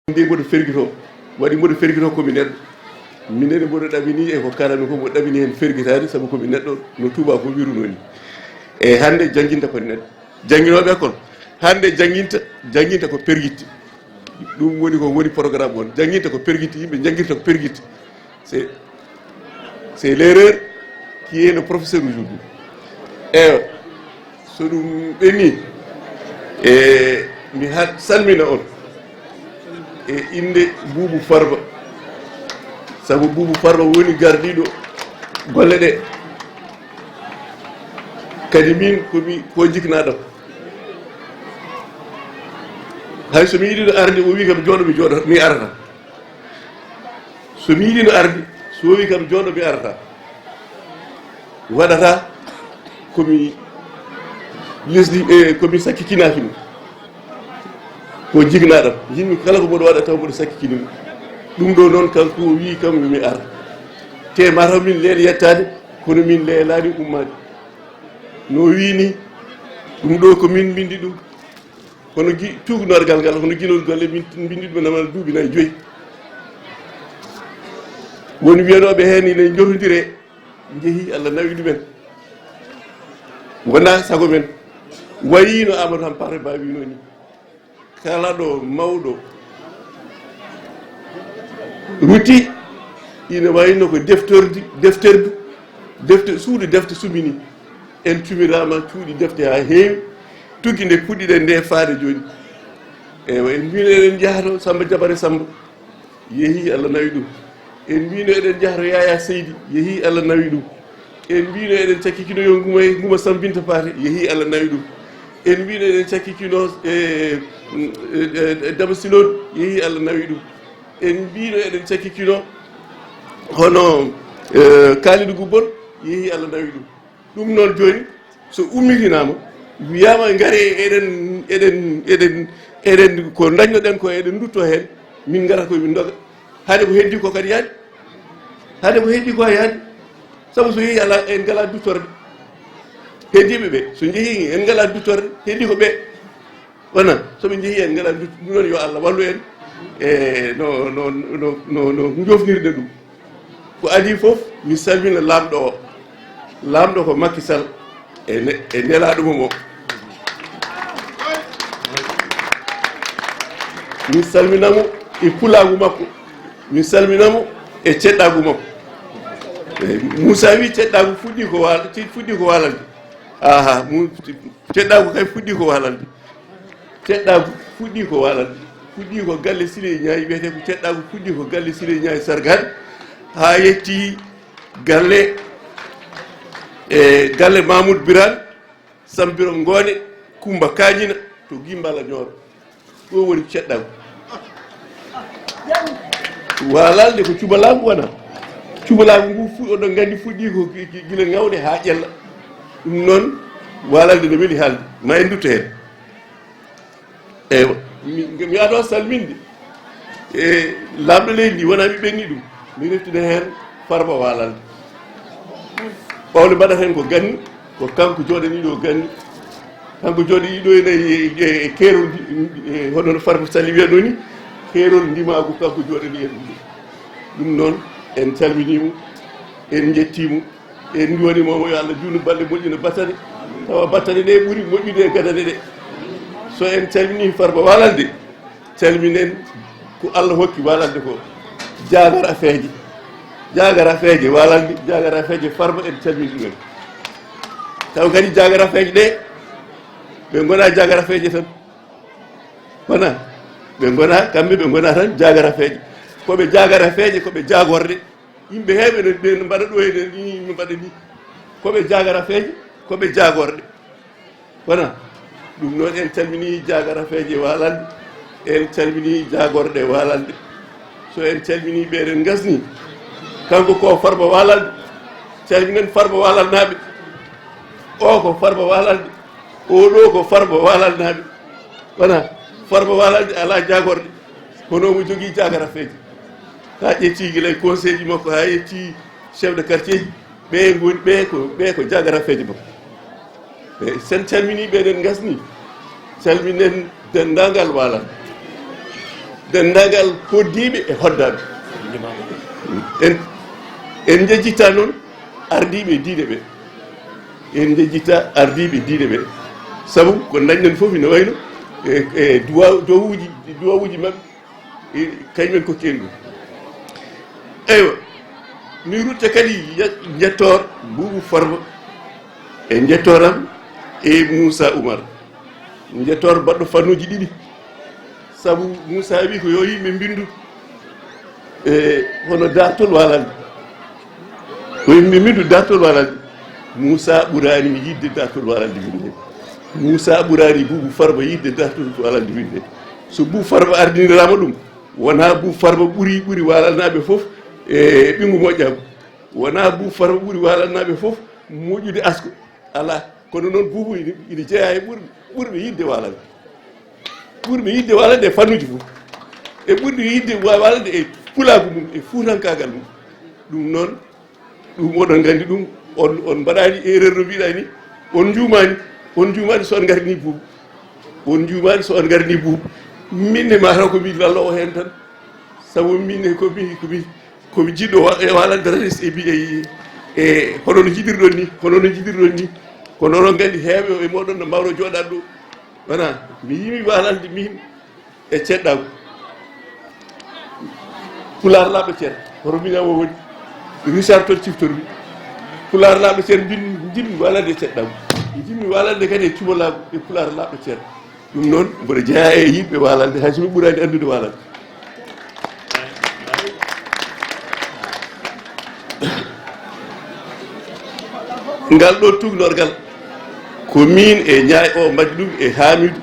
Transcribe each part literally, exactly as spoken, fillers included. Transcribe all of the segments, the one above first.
Nde mboɗo fergito, waɗi mboɗo fergito ko mi neɗɗo. Minen mboɗo ɗamini e ko kalanmi ko, mboɗo ɗamini heen fergitaade, sabu ko mi neɗɗo, no tuubaaku wiruno ni. E hannde jannginta ko neɗɗo. Jannginooɓe école, hannde jannginta, jannginta ko pergitte. Ɗum woni ko woni programme on. Jannginta ko pergitte, yimɓe njanngirta ko pergitte. C'est, c'est l'erreur qui est le professeur aujourd'hui. Eyo, so ɗum ɓenni, e mi ha-, salmina on e innde Buubu Farba, sabu Buubu Farba woni gardiiɗo golle ɗe. Kadi min komi ko jiknaaɗo. Hay so mi yiɗino arde, o wi kam jooɗo, mi jooɗo, mi arata. So mi yiɗino arde, so o wi kam jooɗo, mi arata. Waɗata komi lesdi, e komi sakkikinaaki mo. Ko jiknaaɗam. Yimɓe kala ko mboɗo waɗa taw mboɗo sakkikini mo. Ɗum ɗo noon kanko o wi kam yo mi ar. Te mataw min leeli yettaade, kono min leelaani ummaade. No o wi ni, ɗum ɗo ko min mbindi ɗum. Kono gi-, tuugnorgal ngal, kono ginol golle min mbindi ɗum nama duuɓi nayi joyi. Woni wiyanooɓe heen ine njotondire, njehi Allah nawi ɗumen. Wonaa sago men. Wayi no Amadou Hampare Ba wino ni. Kala ɗo mawɗo ruti, ina wayno ko deftordi, defterdu, defte, suudu defte sumini. En cumirama cuuɗi defte haa heewi, tuggi nde puɗɗiɗen nde faade jooni. Eywa, en mbino eɗen njaha to Samba Jabare Samba, yehi Allah nawi ɗum. En mbino eɗen njaha to Yaya Seydi, yehi Allah nawi ɗum. En mbino eɗen cakkikino yo Nguma, Nguma Samba Binta Paate, yehi Allah nawi ɗum. En mbino eɗen cakkikino, e, e, e, e Daba Silon, yehi Allah nawi ɗum. En mbino eɗen cakkikino hono, e, Kalidou Gubbol, yehi Allah nawi ɗum. Ɗum noon jooni, so ummitinaama, wiyaama ngare, eɗen, eɗen, eɗen, eɗen, ko ndañnoɗen ko eɗen ndutto heen, min ngara koye min ndoga. Hade ko heddi ko kadi yaadi. Hade ko heddi ko yaadi. Sabu so yehi alaa, en ngalaa duttorde. Heddiiɓe ɓe, so njehi en ngalaa duttorde, heddi ko ɓe. Wona, so ɓe njehi en ngalaa duttu, ɗum noon yo Allah wallu en. E no, no, no, no, no jofnirde ɗum. Ko adii fof, mi salmina laamɗo o. Laamɗo ko Macky Sall e ne-, e nelaaɗo mum o. Mi salmina mo e pulaagu makko. Mi salmina mo e ceɗɗaagu makko. E Moussa wi ceɗɗaagu fuɗɗi ko waal-, ci-, fuɗɗi ko waalalde. Aha, mu-, ceɗɗaagu kay fuɗɗi ko waalalde. Ceɗɗaagu fuɗɗi ko waalalde. Fuɗɗi ko galle Siley Ñaay, wiyetee ko ceɗɗaagu fuɗɗi ko galle Siley Ñaay Sargaan. Haa yetti galle, e galle Mamoud Birane, Sambiro Ngoone, Kumba Kañina, to Gimbala Ñooro. Ɗo woni ceɗɗaagu. Waalalde ko cubalaagu wona. Cubalaagu ngu fu-, oɗon nganndi fuɗɗi ko gi-, gi-, gila ŋawde haa ƴella. Ɗum noon, waalalde no weli haalde. Ma en ndutto heen. Eywa, mi, mi adoo salminde. E laamɗo leydi ndi, wonaa mi ɓenni ɗum. Mi reftina heen Farba Waalalde. Ɓawle mbaɗata heen ko ganni, ko kanko jooɗaniiɗo ganni. Kanko jooɗaniiɗo ene e, e, e keerol ndi, e, hono no Farba Sali wiyatnoo ni, keerol ndimaagu kanko jooɗani en ɗum. Ɗum noon, en calminii mo, en njettii mo. En nduwani mo, yo Allah juutnu balɗe, moƴƴina battane. Tawa battane ɗe ɓuri moƴƴude e gadane ɗe. So en calminii Farba Waalalde, calminen ko Allah hokki Waalalde ko. Jaagarafeeje. Jaagarafeeje Waalalde, jaagarafeeje Farba, en calmini ɗumen. Tawa kadi jaagarafeeje ɗe, ɓe ngonaa jaagarafeeje tan. Wona, ɓe ngonaa, kamɓe ɓe ngonaa tan jaagarafeeje. Ko ɓe jaagarafeeje, ko ɓe jaagorɗe. Yimɓe heewɓe no, ɓe no mbaɗa ɗo e nder ni, no mbaɗa ni. Ko ɓe jaagarafeeje, ko ɓe jaagorɗe. Wona, ɗum noon en calminii jaagarafeeje Waalalde, en calminii jaagorɗe Waalalde. So en calminii ɓe, eɗen ngasni. Kanko ko Farba Waalalde, calminen Farba Waalalnaaɓe. O ko Farba Waalalde, o ɗo ko Farba Waalalnaaɓe. Wona, Farba Waalalde alaa jaagorɗe, kono omo jogii jaagarafeeje. Haa ƴetti gila e conseil ji makko, haa ƴetti chef de quartier ji, ɓe ngoni, ɓe ko, ɓe ko jaagarafeeje makko. Ɓe, sen calminii ɓe, eɗen ngasni, calminen denndaangal Waalalde. denndaangal hoɗdiiɓe e hoddaaɓe. En, en njejjittaa noon ardiiɓe diine ɓe. En njejjittaa ardiiɓe diine ɓe. Sabu ko ndañɗen fof ina wayno e, e duwa-, duwawuuji, duwawuuji maɓɓe, e kañumen kokki en ɗum. Eywa, mi rutta kadi ye-, njettoor Buubu Farba e njettooram e Moussa Oumar. Njettoor baɗɗo fannuuji ɗiɗi. Sabu Moussa wi ko yo yimɓe mbinndu, e, hono daartol Waalalde. Ko yimɓe mbinndu daartol Waalalde. Moussa ɓuraani mi yiɗde daartol Waalalde winde. Moussa ɓuraani Buubu Farba yiɗde daartol Waalalde winde. So Buubu Farba ardiniraama ɗum, wonaa Buubu Farba ɓuri, ɓuri Waalalnaaɓe fof e ɓinngu moƴƴaagu. Wonaa Buubu Farba ɓuri Waalalnaaɓe fof moƴƴude asko. Alaa. Kono noon Buubu ina, ina jeyaa e ɓurɓe, ɓurɓe yiɗde Waalalde. Ɓurɓe yiɗde Waalalde e fannuuji fof. E ɓurɓe yiɗde wa-, Waalalde e pulaagu mum, e fuutankaagal mum. Ɗum noon, ɗum oɗon nganndi ɗum, on, on mbaɗaani erreur no mbiɗa ni, on njuumaani, on njuumaani so on ngarni Buubu. On njuumaani so on ngarni Buubu. Min ne maa taw ko mi lalloowo heen tan. Sabu min ne ko mi, ko mi, ko mi jiɗɗo wa-, e Waalalde tan e, e, e, hono no njiɗirɗon ni, hono no njiɗirɗon ni. Kono oɗon nganndi heewɓe e mooɗon no mbaawno jooɗaade ɗo. Wona, mi yimi Waalalde min e ceɗɗaagu. Pulaar laaɓɗo ceer, hoto min awo woni. Richard Toll ciftormi. Pulaar laaɓɗo ceer mbin, njimmi Waalalde e ceɗɗaagu. Njimmi Waalalde kadi e cubalaagu e Pulaar laaɓɗo ceer. Ɗum noon, mboɗo jeyaa e yimɓe Waalalde, hay so mi ɓuraani anndude Waalalde. Ngal ɗo tuugnorgal, ko miin e Ñaay o mbaɗi ɗum e Haamidu.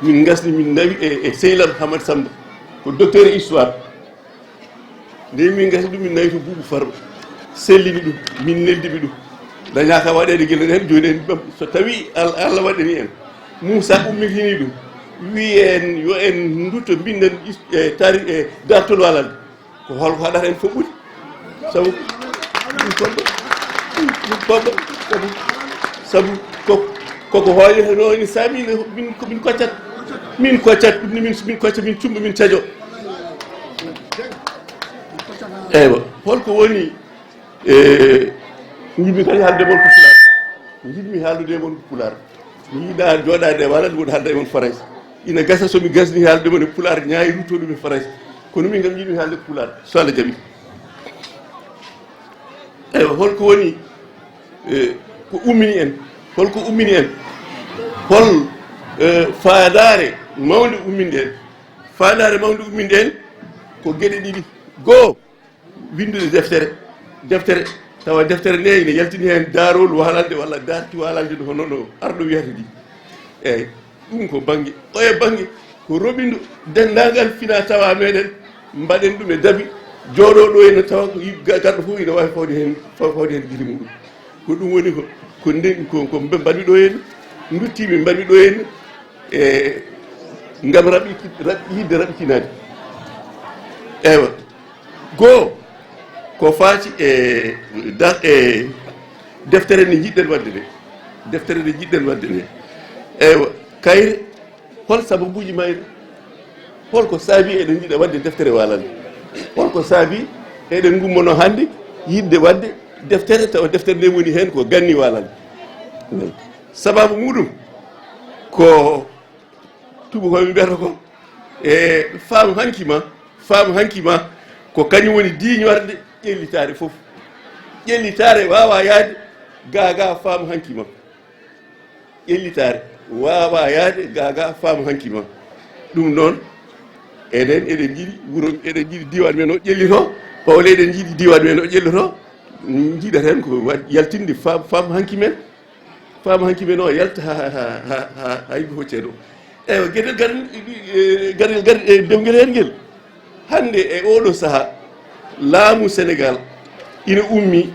Min ngasni, min nawi e, e Seylam Hamad Samba, ko docteur e histoire. Nde min ngati ɗum, min nawi to Buubu Farba, sellini ɗum, min neldini ɗum. Dañaaka waɗeede gila heen, jooni en ɗum. So tawi Al-, Allah waɗani en, Muusa ummitini ɗum, wii en, yo en ndutto, mbinden is-, e taari, e daartol Waalalde. Ko hol ko haɗata en fof ɓuri? Sabu ɗum fodde, ɗum fodde, sabu, sabu ko, koko hooƴe no ni sami ne, min, ko min koccat. Min koccat, ɗum ni min, min kocca, min cumba, min cajo. Eywa, holko woni, e, njiɗmi kadi haalde mon ko Pulaar. Njiɗmi haaldude mon ko Pulaar. Mi yiɗaa jooɗaade e Waalalde, woni haalda e mon Farayse. Ina gasa so mi gasni haalde mon e Pulaar, Ñaay rutto ɗum e Farayse. Kono min kam njiɗmi haalde ko Pulaar, so Allah jaɓi. Eywa, holko woni, e, ko ummini en? Holko ummini en? Hol, e, faandaare mawnde umminde en? Faandaare mawnde umminde en ko geɗe ɗiɗi. Goo, winndude deftere, deftere, tawa deftere nde ina yaltini heen daarol Waalalde walla daarti Waalalde no, hono no arɗo wiyata ni. Eeyi, ɗum ko bannge, oya bannge ko roɓindo denndaangal fina tawa meɗen, mbaɗen ɗum e dabi, jooɗo ɗo ene tawa ko yim-, ga-, garɗo fof ina waawi fawde heen, faw-, fawde heen gite muɗum. Ko ɗum woni ko, ko nden, ko, ko mbe-, mbaɗmi ɗo heen, nduttiimi mbaɗmi ɗo heen, e ngam raɓɓiti-, raɓ-, yiɗde raɓɓitinaade. Eywa. Goo, ko faati e da-, e deftere nde njiɗɗen waɗde nde. Deftere nde njiɗɗen waɗde nde. Eywa, kayre, hol sababuuji mayre? Holko saabi eɗen njiɗa waɗde deftere Waalalde? Holko saabi eɗen ngummono hannde yiɗde waɗde deftere, tawa deftere nde woni heen ko ganni Waalalde? Sababu muɗum ko tuubakooɓe mbiyata ko, e, faamu hanki ma, faamu hanki ma, ko kañum woni diiñorde ƴellitaare fof. Ƴellitaare waawaa yahde gaa gaa faamu hanki ma. Ƴellitaare waawaa yahde gaa gaa faamu hanki ma. Ɗum noon, enen eɗen njiɗi wuro, eɗen njiɗi diiwaan men o ƴellitoo, Pawle eɗen njiɗi diiwaan men o ƴellitoo, njiɗaten ko wa-, yaltinde faam-, faamu hanki men. Faamu hanki men o yalta ha, ha, ha, ha, ha yimɓe fof ceedo. Eywa, geɗel gar-, e, gar-, gar-, e dewgel heen ngel. Hannde e oɗo saha, laamu Senegaal ina ummi,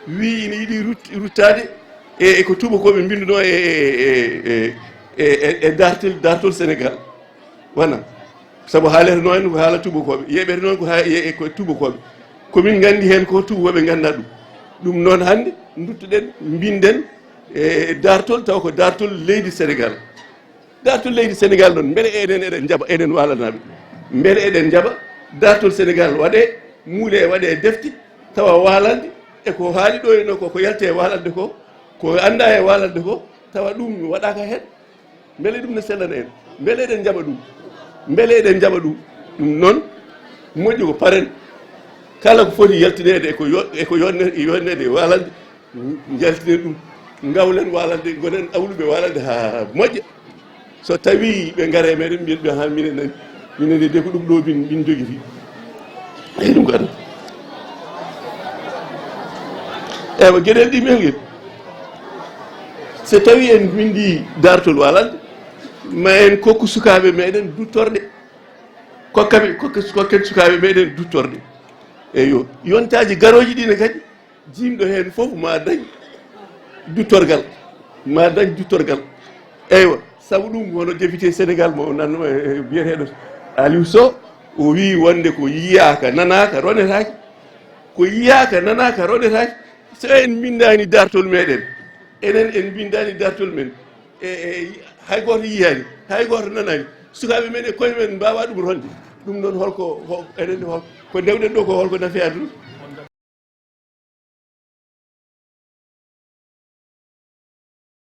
wii ina yiɗi rut-, ruttaade e, e ko tuubakooɓe mbinnduno e, e, e, e, e, e daartel, daartol Senegaal. Wona. Sabu haalete noon ko haala tuubakooɓe, yeɓete noon ko haa-, ye-, e ko tuubakooɓe. Ko min nganndi heen ko tuubakooɓe nganndaa ɗum. Ɗum noon hannde nduttoɗen, mbinden e daartol, taw ko daartol leydi Senegaal. Daartol leydi Senegaal noon, mbele enen eɗen njaɓa, enen Waalanaaɓe? Mbele eɗen njaɓa dartol Senegaal waɗee, muulee waɗee defte, tawa waalalde e ko haali ɗo e no ko, ko yaltee e waalalde ko, ko anndaa e waalalde ko, tawa ɗum waɗaaka heen? Mbele ɗum ne sellana en? Mbele eɗen njaɓa ɗum? Mbele eɗen njaɓa ɗum? Ɗum noon, moƴƴi ko paren kala ko foti yaltineede e ko yo-, e ko yonne-, yonneede e waalalde, njaltinen ɗum, ngawlen waalalde, ngonen awluɓe waalalde haa moƴƴa. So tawii ɓe ngara e meɗen, mbiyen ɓe, "Haa minen nani, minen de ko ɗum ɗo min, min njogiti." Eyi, ɗum ko aduna. Eywa, geɗel ɗi men ngel. So tawii en mbinndii daartol waalalde, ma en kokku sukaaɓe meɗen duttorɗe. Kokkaɓe, kokka, kokken sukaaɓe meɗen duttorɗe. Eyyo, yontaaji garooji ɗi ne kadi, jiimɗo heen fof ma dañ duttorgal, ma dañ duttorgal. Eywa, sabu ɗum, hono député Sénégal mo nan, eh, biyeteeɗo Aliou Sow, o wii wonde ko yiyaaka, nanaaka, ronetaake. Ko yiyaaka, nanaaka, ronetaake. So en mbinndaani dartol meɗen, enen en mbinndaani dartol men, e, e, hay gooto yiyaani, hay gooto nanaani. Sukaaɓe men e koye men mbaawaa ɗum ronde. Ɗum noon, holko, hol-, enen hol-, ko ndewɗen ɗo ko holko nafi aduna?